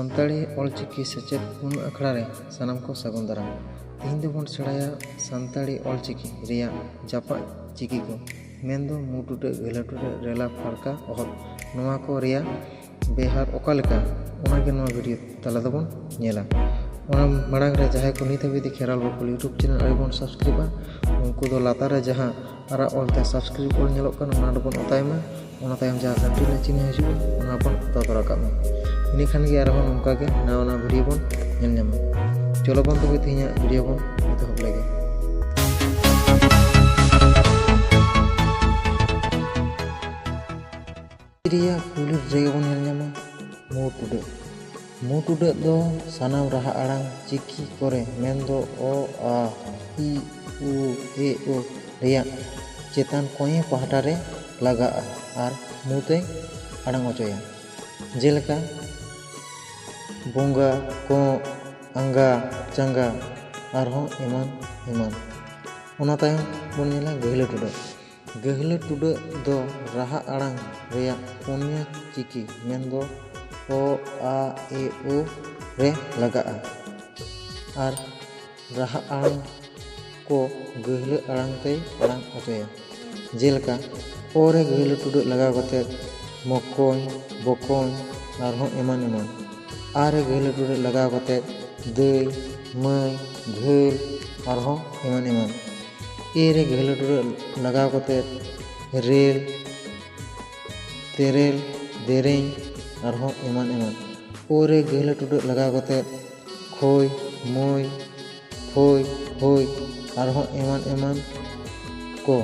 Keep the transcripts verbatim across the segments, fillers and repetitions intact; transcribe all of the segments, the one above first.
ᱥᱟᱱᱛᱟᱲᱤ ᱚᱞᱪᱤᱠᱤ ᱥᱮᱪᱮᱫ ᱯᱩᱱ ᱟᱠᱷᱲᱟ ᱨᱮ ᱥᱟᱱᱟᱢ ᱠᱚ ᱥᱟᱹᱜᱩᱱ ᱫᱟᱨᱟᱢ᱾ ᱛᱮᱦᱮᱧ ᱫᱚᱵᱚᱱ ᱥᱮᱬᱟᱭᱟ ᱥᱟᱱᱛᱟᱲᱤ ᱚᱞᱪᱤᱠᱤ ᱨᱮᱭᱟᱜ ᱡᱟᱯᱟᱜ ᱪᱤᱠᱤ ᱠᱚ, ᱢᱮᱱᱫᱚ ᱢᱩ ᱴᱩᱰᱟᱹᱜ, ᱜᱷᱟᱹᱞᱟᱹ ᱴᱩᱰᱟᱹᱜ, ᱨᱮᱞᱟ, ᱯᱷᱟᱲᱠᱟ, ᱚᱦᱚᱫ, ᱱᱚᱣᱟ ᱠᱚ ᱨᱮᱭᱟᱜ ᱵᱮᱣᱦᱟᱨ ᱚᱠᱟ ᱞᱮᱠᱟ, ᱚᱱᱟᱜᱮ ᱱᱚᱣᱟ ᱵᱷᱤᱰᱤᱭᱳ ᱛᱟᱞᱟ ᱫᱚᱵᱚᱱ ᱧᱮᱞᱟ᱾ ᱚᱱᱟ ᱢᱟᱲᱟᱝ ᱨᱮ ᱡᱟᱦᱟᱸᱭ ᱠᱚ ᱱᱤᱛ ᱦᱟᱹᱵᱤᱡ ᱛᱮ ᱠᱷᱮᱨᱣᱟᱞ ᱜᱚᱠᱩᱞ YouTube ᱪᱮᱱᱮᱞ ᱟᱹᱣᱨᱤ ᱵᱚᱱ ᱥᱟᱵᱥᱠᱨᱟᱭᱤᱵᱟ, ᱩᱱᱠᱩ ᱫᱚ ᱞᱟᱛᱟᱨ ᱨᱮ ᱡᱟᱦᱟᱸ ᱟᱨᱟᱜ ᱚᱞ ᱛᱮ ᱥᱟᱵᱥᱠᱨᱟᱭᱤᱵ ᱚᱞ ᱧᱮᱞᱚᱜ ᱠᱟᱱᱟ, ᱚᱱᱟ ᱨᱮᱵᱚᱱ ᱚᱛᱟᱭ ᱢᱟ᱾ ᱚᱱᱟ ᱛᱟᱭᱚᱢ ᱡᱟᱦᱟᱸ ᱜᱷᱟᱱᱴᱤ ᱨᱮᱱᱟᱜ ᱪᱤᱱᱦᱟᱹ ᱦᱤᱡᱩᱜᱼᱟ, ᱚᱱᱟ ᱵᱚᱱ ᱚᱛᱟ ᱛᱚᱨᱟ ᱠᱟᱜ ᱢᱟ᱾ ᱤᱱᱟᱹ ᱠᱷᱟᱱ ᱜᱮ ᱟᱨᱦᱚᱸ ᱱᱚᱝᱠᱟ ᱜᱮ ᱱᱟᱣᱟ ᱱᱟᱣᱟ ᱵᱷᱤᱰᱤᱭᱳ ᱵᱚᱱ ᱧᱮᱞ ᱧᱟᱢᱟ᱾ ᱪᱚᱞᱚ ᱵᱚᱱ ᱛᱚᱵᱮ ᱛᱮᱦᱮᱧᱟᱜ ᱵᱷᱤᱰᱤᱭᱳ ᱵᱚᱱ ᱮᱛᱚᱦᱚᱵ ᱞᱮᱜᱮ᱾ ᱨᱮᱭᱟᱜ ᱯᱩᱭᱞᱩ ᱨᱮᱜᱮ ᱵᱚᱱ ᱧᱮᱞ ᱧᱟᱢᱟ ᱢᱩ ᱴᱩᱰᱟᱹᱜ᱾ ᱢᱩ ᱴᱩᱰᱟᱹᱜ ᱫᱚ ᱥᱟᱱᱟᱢ ᱨᱟᱦᱟ ᱟᱲᱟᱝ ᱪᱤᱠᱤ ᱠᱚᱨᱮ, ᱢᱮᱱᱫᱚ ᱚ, ᱟ, ᱤ, ᱩ, ᱮ, ᱳ ᱨᱮᱭᱟᱜ ᱪᱮᱛᱟᱱ ᱠᱚᱧᱮ ᱯᱟᱦᱴᱟ ᱨᱮ ᱞᱟᱜᱟᱜᱼᱟ ᱟᱨ ᱢᱩ ᱛᱮᱭ ᱟᱲᱟᱝ ᱚᱪᱚᱭᱟ᱾ ᱡᱮᱞᱮᱠᱟ ᱵᱚᱸᱜᱟ, ᱠᱚᱸᱜ, ᱟᱸᱜᱟ, ᱪᱟᱸᱜᱟ, ᱟᱨᱦᱚᱸ ᱮᱢᱟᱱ ᱮᱢᱟᱱ᱾ ᱚᱱᱟ ᱛᱟᱭᱚᱢ ᱵᱚᱱ ᱧᱮᱞᱟ ᱜᱟᱹᱦᱞᱟᱹ ᱴᱩᱰᱟᱹᱜ᱾ ᱜᱟᱹᱦᱞᱟᱹ ᱴᱩᱰᱟᱹᱜ ᱫᱚ ᱨᱟᱦᱟ ᱟᱲᱟᱝ ᱨᱮᱭᱟᱜ ᱯᱩᱱᱭᱟᱹ ᱪᱤᱠᱤ, ᱢᱮᱱᱫᱚ ᱚ, ᱟ, ᱮ, ᱳ ᱨᱮ ᱞᱟᱜᱟᱜᱼᱟ ᱟᱨ ᱨᱟᱦᱟ ᱟᱲᱟᱝ ᱠᱚ ᱜᱟᱹᱦᱞᱟᱹ ᱟᱲᱟᱝ ᱛᱮᱭ ᱟᱲᱟᱝ ᱚᱪᱚᱭᱟ᱾ ᱡᱮᱞᱮᱠᱟ ᱚ ᱨᱮ ᱜᱟᱹᱦᱞᱟᱹ ᱴᱩᱰᱟᱹᱜ ᱞᱟᱜᱟᱣ ᱠᱟᱛᱮ ᱢᱚᱠᱚᱧ, ᱵᱚᱠᱚᱧ, ᱟᱨᱦᱚᱸ ᱮᱢᱟᱱ ᱮᱢᱟᱱ᱾ ᱟ ᱨᱮ ᱜᱟᱹᱦᱞᱟᱹ ᱴᱩᱰᱟᱹᱜ ᱞᱟᱜᱟᱣ ᱠᱟᱛᱮ ᱫᱟᱹᱭ, ᱢᱟᱹᱭ, ᱜᱷᱟᱹᱞ, ᱟᱨᱦᱚᱸ ᱮᱢᱟᱱ ᱮᱢᱟᱱ᱾ ᱮ ᱨᱮ ᱜᱟᱹᱦᱞᱟᱹ ᱴᱩᱰᱟᱹᱜ ᱞᱟᱜᱟᱣ ᱠᱟᱛᱮ ᱨᱮᱞ, ᱛᱮᱨᱮᱞ, ᱫᱮᱨᱮᱧ, ᱟᱨᱦᱚᱸ ᱮᱢᱟᱱ ᱮᱢᱟᱱ᱾ ᱳ ᱨᱮ ᱜᱟᱹᱦᱞᱟᱹ ᱴᱩᱰᱟᱹᱜ ᱞᱟᱜᱟᱣ ᱠᱟᱛᱮ ᱠᱷᱳᱭ, ᱢᱳᱭ, ᱯᱷᱳᱭ, ᱦᱳᱭ, ᱟᱨᱦᱚᱸ ᱮᱢᱟᱱ ᱮᱢᱟᱱ ᱠᱚ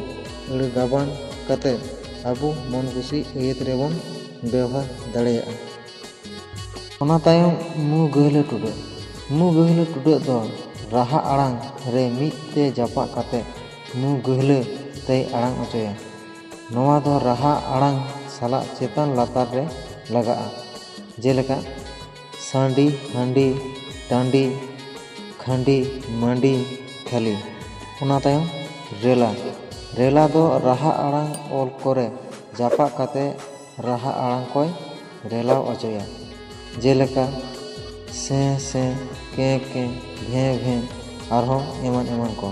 ᱟᱹᱲᱟᱹ ᱜᱟᱵᱟᱱ ᱠᱟᱛᱮ ᱟᱵᱚ ᱢᱚᱱ ᱠᱩᱥᱤ ᱟᱹᱭᱟᱹᱛ ᱨᱮᱵᱚᱱ ᱵᱮᱣᱦᱟᱨ ᱫᱟᱲᱮᱭᱟᱜᱼᱟ᱾ ᱚᱱᱟ ᱛᱟᱭᱚᱢ ᱢᱩ ᱜᱟᱹᱦᱞᱟᱹ ᱴᱩᱰᱟᱹᱜ᱾ ᱢᱩ ᱜᱟᱹᱦᱞᱟᱹ ᱴᱩᱰᱟᱹᱜ ᱫᱚ ᱨᱟᱦᱟ ᱟᱲᱟᱝ ᱨᱮ ᱢᱤᱫ ᱛᱮ ᱡᱟᱯᱟᱜ ᱠᱟᱛᱮ ᱢᱩ ᱜᱟᱹᱦᱞᱟᱹ ᱛᱮᱭ ᱟᱲᱟᱝ ᱚᱪᱚᱭᱟ᱾ ᱱᱚᱣᱟ ᱫᱚ ᱨᱟᱦᱟ ᱟᱲᱟᱝ ᱥᱟᱞᱟᱜ ᱪᱮᱛᱟᱱ ᱞᱟᱛᱟᱨ ᱨᱮ ᱞᱟᱜᱟᱜᱼᱟ᱾ ᱡᱮᱞᱮᱠᱟ ᱥᱟᱺᱰᱤ, ᱦᱟᱺᱰᱤ, ᱴᱟᱺᱰᱤ, ᱠᱷᱟᱺᱰᱤ, ᱢᱟᱺᱰᱤ, ᱠᱷᱟᱹᱞᱤ᱾ ᱚᱱᱟ ᱛᱟᱭᱚᱢ ᱨᱮᱞᱟ᱾ ᱨᱮᱞᱟ ᱫᱚ ᱨᱟᱦᱟ ᱟᱲᱟᱝ ᱚᱞ ᱠᱚᱨᱮ ᱡᱟᱯᱟᱜ ᱠᱟᱛᱮ ᱨᱟᱦᱟ ᱟᱲᱟᱝ ᱠᱚᱭ ᱨᱮᱞᱟᱣ ᱚᱪᱚᱭᱟ᱾ ᱡᱮᱞᱮᱠᱟ ᱥᱮ ᱥᱮ, ᱠᱮ ᱠᱮ, ᱵᱷᱮ ᱵᱷᱮ, ᱟᱨᱦᱚᱸ ᱮᱢᱟᱱ ᱮᱢᱟᱱ ᱠᱚ᱾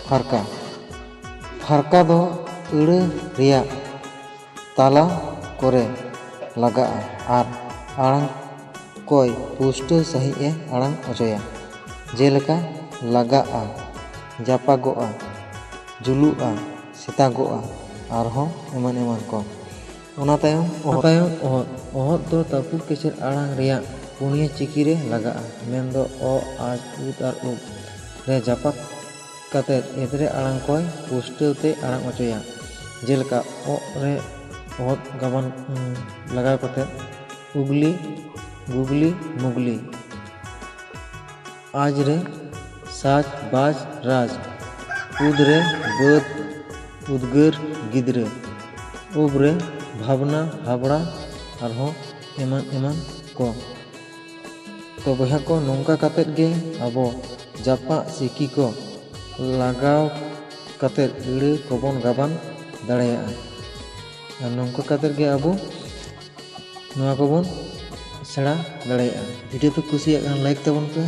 ᱯᱷᱟᱨᱠᱟ᱾ ᱯᱷᱟᱨᱠᱟ ᱫᱚ ᱟᱹᱲᱟᱹ ᱨᱮᱭᱟᱜ ᱛᱟᱞᱟ ᱠᱚᱨᱮ ᱞᱟᱜᱟᱜᱼᱟ ᱟᱨ ᱟᱲᱟᱝ ᱠᱚᱭ ᱯᱩᱥᱴᱟᱹᱣ ᱥᱟᱺᱦᱤᱡ ᱮ ᱟᱲᱟᱝ ᱚᱪᱚᱭᱟ᱾ ᱡᱮᱞᱮᱠᱟ ᱞᱟᱜᱟᱜᱼᱟ, ᱡᱟᱯᱟᱜᱚᱜᱼᱟ, ᱡᱩᱞᱩᱜᱼᱟ, ᱥᱮᱛᱟᱜᱚᱜᱼᱟ, ᱟᱨᱦᱚᱸ ᱮᱢᱟᱱ ᱮᱢᱟᱱ ᱠᱚ᱾ ᱚᱱᱟ ᱛᱟᱭᱚᱢ ᱚᱦᱚᱫ᱾ ᱛᱟᱭᱚᱢ ᱚᱦᱚᱫ᱾ ᱚᱦᱚᱫ ᱫᱚ ᱛᱟᱹᱯᱩᱜ ᱠᱮᱪᱮᱫ ᱟᱲᱟᱝ ᱨᱮᱭᱟᱜ ᱯᱩᱱᱭᱟᱹ ᱪᱤᱠᱤ ᱨᱮ ᱞᱟᱜᱟᱜᱼᱟ, ᱢᱮᱱᱫᱚ ᱚ, ᱟᱡ, ᱩᱫ ᱟᱨ ᱩᱵ ᱨᱮ ᱡᱟᱯᱟᱜ ᱠᱟᱛᱮ ᱮᱫᱽᱨᱮ ᱟᱲᱟᱝ ᱠᱚᱭ ᱯᱩᱥᱴᱟᱹᱣ ᱛᱮ ᱟᱲᱟᱝ ᱚᱪᱚᱭᱟ᱾ ᱡᱮᱞᱮᱠᱟ ᱚᱜ ᱨᱮ ᱚᱦᱚᱫ ᱜᱟᱵᱟᱱ, ᱩᱸ, ᱞᱟᱜᱟᱣ ᱠᱟᱛᱮ ᱩᱜᱽᱞᱤ, ᱜᱩᱜᱽᱞᱤ, ᱢᱩᱜᱽᱞᱤ᱾ ᱟᱡ ᱨᱮ ᱥᱟᱡᱽ, ᱵᱟᱡᱽ, ᱨᱟᱡᱽ᱾ ᱩᱫᱽ ᱨᱮ ᱵᱟᱹᱫᱽ, ᱩᱫᱽᱜᱟᱹᱨ, ᱜᱤᱫᱽᱨᱟᱹ᱾ ᱩᱵ ᱨᱮ ᱵᱷᱟᱵᱽᱱᱟ, ᱦᱟᱵᱽᱲᱟ, ᱟᱨᱦᱚᱸ ᱮᱢᱟᱱ ᱮᱢᱟᱱ ᱠᱚ᱾ ᱛᱚ ᱵᱚᱭᱦᱟ ᱠᱚ, ᱱᱚᱝᱠᱟ ᱠᱟᱛᱮᱫ ᱜᱮ ᱟᱵᱚ ᱡᱟᱯᱟᱜ ᱪᱤᱠᱤ ᱠᱚ ᱞᱟᱜᱟᱣ ᱠᱟᱛᱮᱫ ᱟᱹᱲᱟᱹ ᱠᱚᱵᱚᱱ ᱜᱟᱵᱟᱱ ᱫᱟᱲᱮᱭᱟᱜᱼᱟ᱾ ᱟᱨ ᱱᱚᱝᱠᱟ ᱠᱟᱛᱮᱫ ᱜᱮ ᱟᱵᱚ ᱱᱚᱣᱟ ᱠᱚᱵᱚᱱ ᱥᱮᱬᱟ ᱫᱟᱲᱮᱭᱟᱜᱼᱟ᱾ ᱵᱷᱤᱰᱤᱭᱳ ᱯᱮ ᱠᱩᱥᱤᱭᱟᱜ ᱠᱷᱟᱱ ᱞᱟᱭᱤᱠ ᱛᱟᱵᱚᱱ ᱯᱮ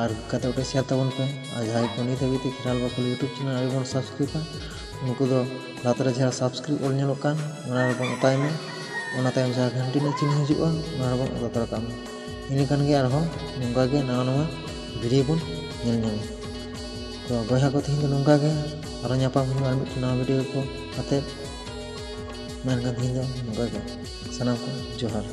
ᱟᱨ ᱜᱟᱛᱮ ᱠᱚᱴᱷᱮᱱ ᱥᱮᱭᱟᱨ ᱛᱟᱵᱚᱱ ᱯᱮ᱾ ᱟᱨ ᱡᱟᱦᱟᱸᱭ ᱠᱚ ᱱᱤᱛ ᱦᱟᱹᱵᱤᱡ ᱛᱮ ᱠᱷᱮᱨᱣᱟᱞ ᱵᱟᱠᱷᱳᱞ YouTube ᱪᱮᱱᱮᱞ ᱟᱹᱣᱨᱤ ᱵᱚᱱ ᱥᱟᱵᱥᱠᱨᱟᱭᱤᱵᱟ, ᱩᱱᱠᱩ ᱫᱚ ᱞᱟᱛᱟᱨ ᱨᱮ ᱡᱟᱦᱟᱸ ᱥᱟᱵᱥᱠᱨᱟᱭᱤᱵ ᱚᱞ ᱧᱮᱞᱚᱜ ᱠᱟᱱ, ᱚᱱᱟ ᱨᱮᱵᱚᱱ ᱚᱛᱟᱭ ᱢᱮ᱾ ᱚᱱᱟ ᱛᱟᱭᱚᱢ ᱡᱟᱦᱟᱸ ᱜᱷᱟᱱᱴᱤ ᱨᱮᱱᱟᱜ ᱪᱤᱱᱦᱟᱹ ᱦᱤᱡᱩᱜᱼᱟ, ᱚᱱᱟ ᱨᱮᱵᱚᱱ ᱚᱛᱟ ᱛᱟᱨᱟ ᱠᱟᱜ ᱢᱟ᱾ ᱤᱱᱟᱹ ᱠᱷᱟᱱ ᱜᱮ ᱟᱨᱦᱚᱸ ᱱᱚᱝᱠᱟ ᱜᱮ ᱱᱟᱣᱟ ᱱᱟᱣᱟ ᱵᱷᱤᱰᱤᱭᱳ ᱵᱚᱱ ᱧᱮᱞ ᱧᱟᱢᱟ᱾ ᱛᱚ ᱵᱚᱭᱦᱟ ᱠᱚ, ᱛᱮᱦᱮᱧ ᱫᱚ ᱱᱚᱝᱠᱟ ᱜᱮ, ᱟᱨᱦᱚᱸ ᱧᱟᱯᱟᱢ ᱦᱩᱭᱩᱜᱼᱟ ᱟᱨ ᱢᱤᱫᱴᱮᱱ ᱱᱟᱣᱟ ᱵᱷᱤᱰᱤᱭᱳ ᱠᱚ ᱟᱛᱮ᱾ ᱢᱮᱱᱠᱷᱟᱱ ᱛᱮᱦᱮᱧ ᱫᱚ ᱱᱚᱝᱠᱟ ᱜᱮ, ᱥᱟᱱᱟᱢ ᱠᱚ ᱡᱚᱦᱟᱨ᱾